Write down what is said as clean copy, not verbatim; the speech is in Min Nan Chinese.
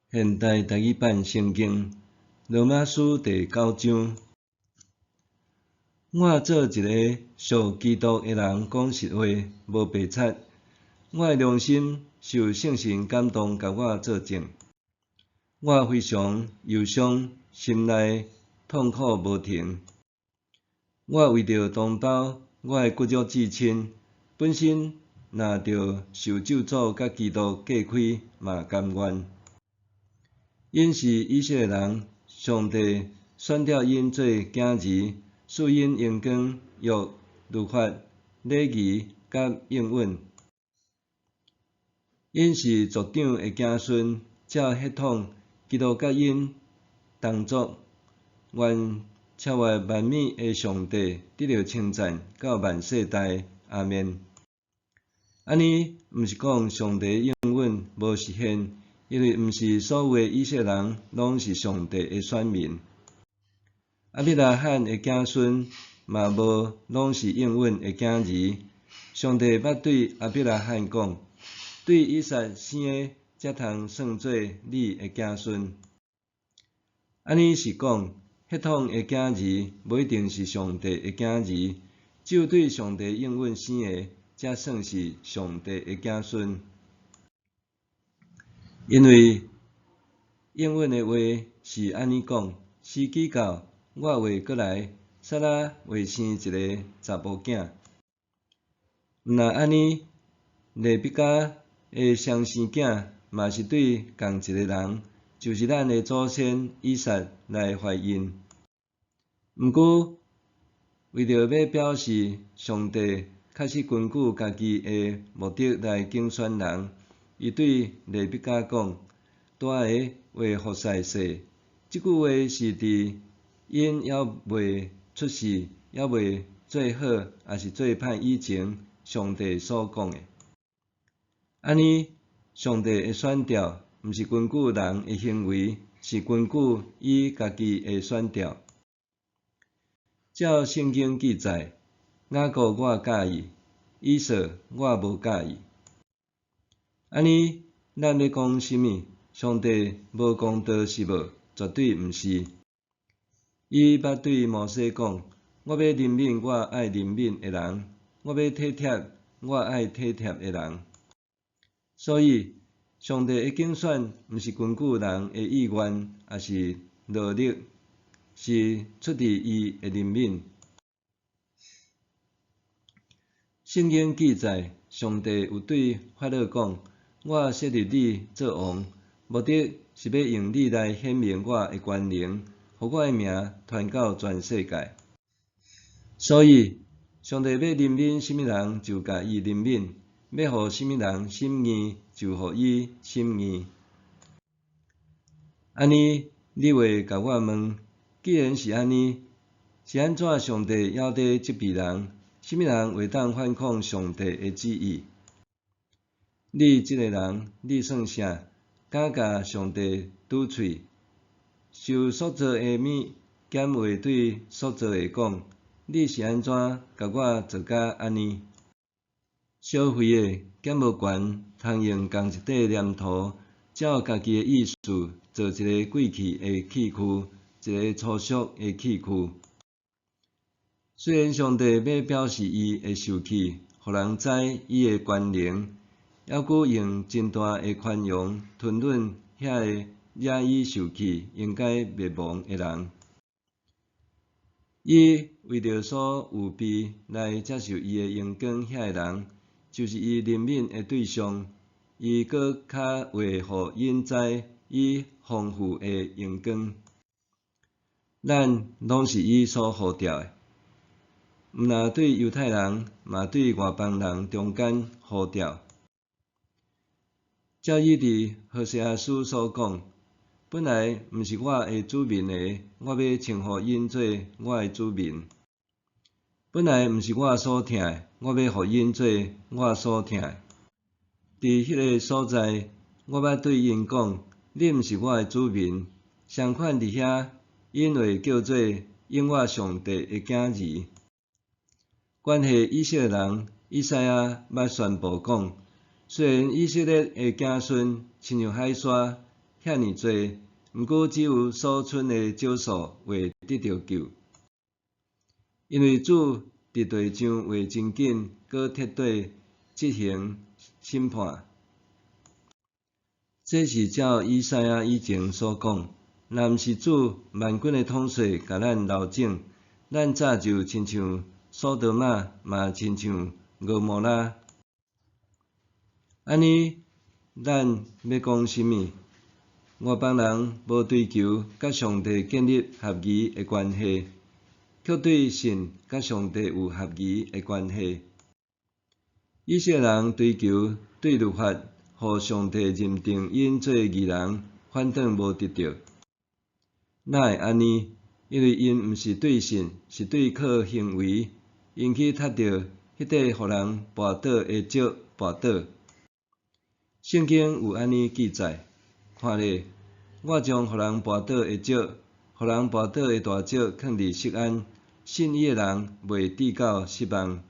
現代台語版聖經羅馬書第九章。我做一个屬基督的人講實話，無白賊。我的良心受聖神感動，共我做證。我非常憂傷，心內痛苦無停。我為著同胞，我的骨肉至親，本身若著受咒詛佮基督隔開，嘛甘願。𪜶是以色列人，上帝選召𪜶做囝兒，賜𪜶榮光、約、律法、禮儀佮應允。𪜶是族長的子孫，照血統，基督佮𪜶同族。願超越萬物的上帝得著稱讚，到萬世代。阿們。按呢，毋是講上帝應允無實現，因為毋是所有的以色列人攏是上帝的選民。亞伯拉罕的子孫嘛無攏是應允的囝兒。上帝捌對亞伯拉罕講：對以撒生的，才通算做你的子孫。按呢是講，血統的囝兒無一定是上帝的囝兒，只有對上帝應允生的，才算是上帝的子孫。因為應允的話是按呢講：時機到，我會閣來，撒拉會生一个查埔囝。毋若按呢，利百加的雙生囝嘛是對仝一个人，就是咱的祖先以撒來懷孕。毋過，為著欲表示上帝確實根據家己的目的來揀選人，伊對利百加講：大个會服侍細。這句話是佇𪜶猶未出世、猶未做好，抑是做歹以前，上帝所講的。按呢，上帝的選召，毋是根據人的行為，是根據伊家己的選召。照聖經記載，雅各我佮意，以掃我無佮意。按呢，咱欲講啥物？上帝無公道是無？絕對毋是。伊捌對摩西講：我欲憐憫我愛憐憫的人，我欲體貼我愛體貼的人。所以，上帝的揀選毋是根據人的意願，抑是努力，是出自伊的憐憫。聖經記載，上帝有對法老講：我設立你做王，目的是欲用你來顯明我的權能，予我的名傳到全世界。所以，上帝欲憐憫啥物人，就共伊憐憫；欲予啥物人心硬，就予伊心硬。按呢，你會共我問：既然是按呢，是按怎上帝猶佇責備人？啥物人會當反抗上帝的旨意？你這个人，你算啥？敢共上帝拄喙？受塑造的物，敢會對塑造的講：你是按怎共我做甲按呢？小肥的，敢無權通用仝一塊黏土，照家己的意思做一个貴氣的器具，一个粗俗的器具？雖然上帝欲表示伊的受氣，予人知伊的權能，猶閣用真大的寬容吞忍遐个惹伊受氣、應該滅亡的人。伊為著所預備來接受伊的榮光遐个人，就是伊憐憫的對象，伊閣較會予𪜶知伊豐富的榮光。咱攏是伊所呼召的，毋若對猶太人，嘛對外邦人中間呼召。照伊佇何西阿書所講：本來毋是我的子民的，我欲稱呼𪜶做我的子民；本來毋是我所疼的，我欲予𪜶做我所疼的。佇彼个所在，我捌對𪜶講：恁毋是我的子民。相款佇遐，𪜶會叫做永活上帝的囝兒。關係以色列人，以賽亞捌宣布講：雖然以色列的子孫親像海沙，遐遐爾濟，毋過只有所剩的少數會得著救。因為主佇地上會真緊，閣徹底執行審判。這是照以賽亞以前所講：若毋是主萬軍的統帥共咱留種，咱早就親像所多瑪，嘛親像蛾摩拉。按呢，咱欲講啥物？外邦人無追求佮上帝建立合宜的關係，卻對信佮上帝有合宜的關係。以色列人追求對律法，予上帝認定𪜶做義人，反轉無得著。哪會按呢？因為𪜶毋是對信，是對靠行為，𪜶去踢著彼塊予人跋倒的石跋倒。聖經有按呢記載：看咧，我將予人跋倒的石，予人跋倒的大石囥佇錫安，信伊的人袂致到失望。